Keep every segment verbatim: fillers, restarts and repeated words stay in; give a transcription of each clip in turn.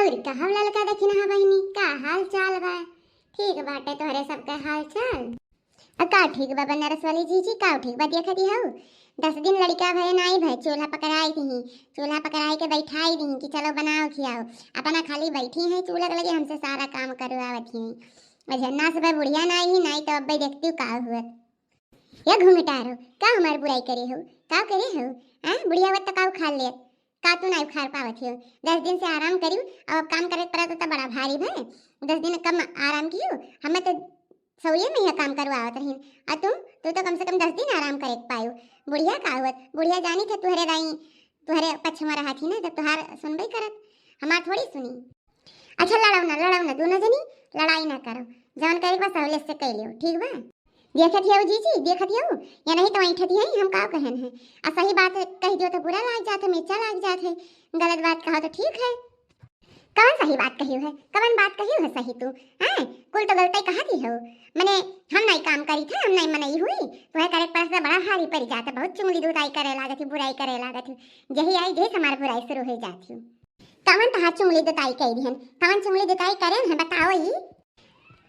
और कहा ललका दखिनहा बहिनी, का हाल चाल बा? ठीक बाटे तोहरे सबके हाल चाल? आ का ठीक बा बनारस वाली जीजी, का ठीक बा? देखत ही हऊ, दस दिन लड़का भए नाई भए, चूल्हा पकड़ाई दिही, चूल्हा पकड़ाई के बैठाई दिही कि चलो बनाओ खियाओ। अपना खाली बैठी हैं चूल्हा के लगे, हमसे सारा काम करवावत ही। अच्छा, ना सुबह बुढ़िया नाई ही, नाई तो अब्बे देखती हूँ का हुआ। या घूंघटारो, का हमार बुराई करे हो? का करे हो? हाँ, बुढ़िया हुआ तो का उखाड़ ले? का तू ना उखाड़ पावत हो? दस दिन से आराम करियो, अब काम करे के पड़ा तो, तो बड़ा भारी भए। दस दिन कम आराम कियो, हमें तो सौये में यह काम करवावत रहीन। आ तू, तू तो कम से कम दस दिन आराम करे के पायो। बुढ़िया का हुआ? बुढ़िया जानी थे तुहरे दाई, तुहरे पक्ष में रहा थी ना, जब तुहार सुनबे करत, हमार थोड़ी सुनी। अच्छा, लड़ाओ ना, लड़ाओ ना, दोनों जनी लड़ाई ना करो, जौन करे के बा सहूलियत से कर लियो, ठीक बा? देखत हियो जीजी, देखत हियो, या नहीं तो ऐंठत ही हम का कहन है। आ सही बात कह दियो तो बुरा लाग जात है, मिर्चा लाग जात है, गलत बात कहो तो ठीक है। कवन सही बात कहियो है, कवन बात कहियो है सही तू? हैं, कुल तो गलतई कहा दी हो। मने हम नहीं काम करी थे, हम नहीं मनई हुई, तुम्हें करे पर से बड़ा भारी पड़ जात है, बहुत चुंगली दुताई करे लागत है, बुराई करे लागत है। जही आई जही से हमार बुराई शुरू हो जाती है। कवन तहार चुंगली दुताई कह दिहन? कवन चुंगली दुताई करेन है, बताओ ई?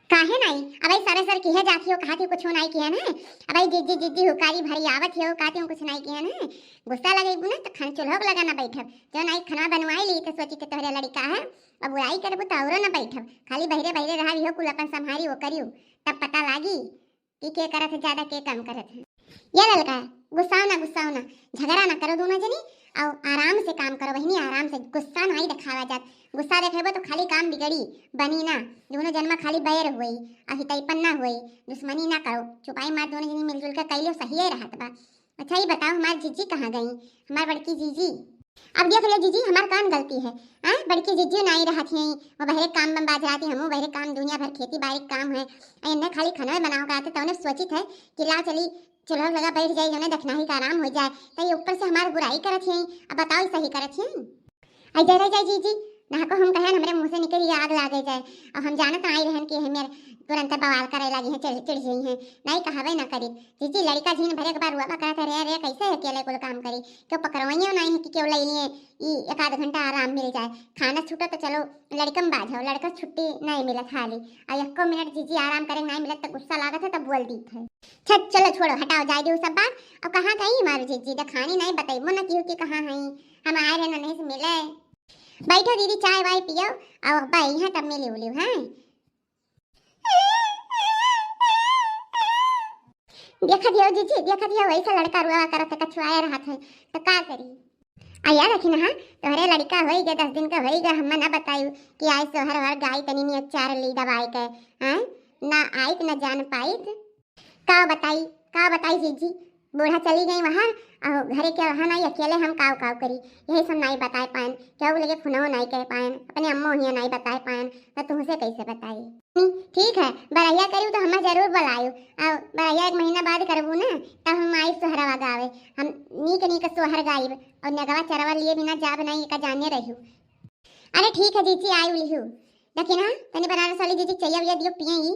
काहे नाई? अब आई सरे सर किहे जात हियो, कहा थी कुछ नाई किहन है। अब आई जिज्जी जिज्जी हुकारी भरी आवत हियो, कहा थी कुछ नाई किहन है। गुस्सा लगेबू ना तो खान चूल्हो के लगा ना बैठब। जो नाई खाना बनवाई ली तो सोची थे तोहरे लड़का है, अब बुराई करबू तो औरो ना बैठब। खाली बहरे बहरे रहा हो, कुल अपन संभारी वो करियो, तब पता लागी कि के करत है ज्यादा, के कम करत है। ये ललका, गुस्साओ ना, गुस्साओ ना, झगड़ा ना करो दोनों जनी, और आराम से काम करो बहिनी, आराम से। गुस्सा नाई दिखावा जात, गुस्सा देखेबो तो खाली काम बिगड़ी, बनी ना। दोनों जन में खाली बैर हुई, अहितैपन ना हुई, दुश्मनी ना करो। चुपाई मार दोनों जनी मिलजुल के कैलियो, सही ही रहत बा। अच्छा, ये बताओ, हमार जीजी कहाँ गई, हमार बड़की जीजी? अब देख लियो जीजी, हमार कौन गलती है? हाँ, बड़की जीजी नाई रहत ही, वो बहरे काम में बाज रहती, हमू बहरे काम, दुनिया भर खेती बाड़ी के काम है। आ इन्हें खाली खाना बनाओ का आते, तो उन्हें सोचित है कि ला चली चूल्हा लगा बैठ जाए, जौने दखिनहा का आराम हो जाए, तो ये ऊपर से हमार बुराई करत ही। अब बताओ, ई सही करत ही? आई जरे जाए जीजी, ना को हम कहन हमरे मुंह से निकल ये आग लागे जाए। अब हम जानत आई रहन कि हमें तुरंत बवाल करे लगी हैं, चिड़ चिड़ जाई हैं, नहीं कहबे ना करी। जीजी, लड़का झीन भरे के बाद रुआ करत है, रे रे, कैसे अकेले कुल काम करी? क्यों पकड़वाइयो नहीं है कि क्यों ले लिए, ई एक आध घंटा आराम मिल जाए। खाना छूटो तो चलो लड़कम बाझो, लड़का छुट्टी नहीं मिलत हाली। और एको मिनट जीजी आराम करे नहीं मिलत तो गुस्सा लागत है, तब बोल दीत है। छ, चलो छोड़ो, हटाओ, जाए दो सब बात। अब कहाँ गई हमारी जीजी? देखानी नहीं, बतैबो ना कियो कि कहाँ है। हम आए रहे नहीं से मिले। बैठो दीदी, चाय वाय पियो, और अब आई हैं तब मिली उली, हैं? देखत हियो जीजी, देखत हियो, वैसा लड़का रुआ करत है, कछुआया रहत है, तो का करी? आ याद रखी ना, हाँ, तोहरे लड़का होई गए, दस दिन का होई गए, हमें ना बतायू कि आई सोहर ओहर गाई तनी नियत चार ली दबाई के, हैं? ना आइत ना जान पाइत। का बताई, का बताई जीजी, बूढ़ा चली गई वहाँ, और घरे के वहाँ नहीं, अकेले हम काव काव करी, यही सब नहीं बताए पाएन, केहू लगे फोनवो नहीं कर पाएन, अपने अम्मो हिया नहीं बताए पाएन, तो तुमसे कैसे बताई? ठीक है, बरहिया करियो तो हमें जरूर बुलायो। और बरहिया एक महीना बाद करबू ना, तब हम आई सोहरवा गावे। हम नीक नीक सोहर गाइब और नगवा चरवा लिए बिना जाब नहीं, का जाने रहियो। अरे ठीक है जीजी, आई उलिहू। लेकिन हाँ, तनी बनारस वाली जीजी चाहिए भैया दियो पिए ही,